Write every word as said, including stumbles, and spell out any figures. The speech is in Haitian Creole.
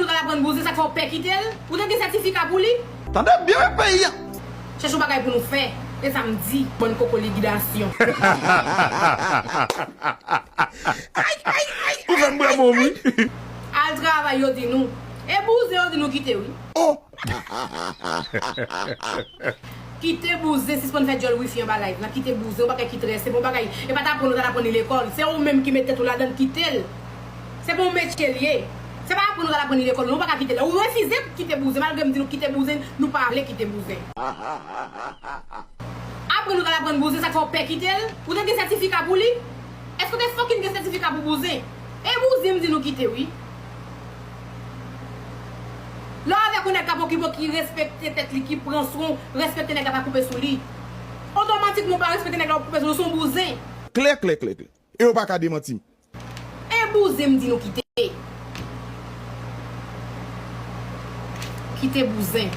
nou t al aprann bouzen, sa k fè w pè kite l? Ou te gen sètifika pou li? Tande byen wi peyi a. Chèche yon bagay pou nou fè. E sa m di, bann koko likidasyon. Ou fè m bwè mò wi. Al travay, yo di nou. E bouzen, yo di nou kite wi. Oh! Kite bouzen, sispann fè djòl wifi anba live lan. Kite bouzen, yon bagay ki trè senp, yon bagay, e pa t aprann ou t al aprann li lekòl. Se ou menm ki met tèt ou ladan l, kite l. Se pa yon metye l ye. Se pa aprann ou t al aprann li lekòl, non, ou pa ka kite l. Ou refize kite bouzen, malgre m di nou kite bouzen, nou pa vle kite bouzen. Aprann ou t al aprann bouzen, sa k fè w pè kite l? Ou te gen sètifika pou li? Èske w te fucking gen sètifika pou bouzen? E bouzen, m di nou kite wi. Lè w avèk yon nèg k ap okipe w, ki respekte tèt li, ki pran swen w, respekte nèg la, pa koupe sou li. Otomatikman, w pa respekte nèg la, w koupe sou li, w se yon bouzen. Klè, klè, klè, klè. E yo pa ka demanti m. E bouzen, m di nou kite. Kite bouzen.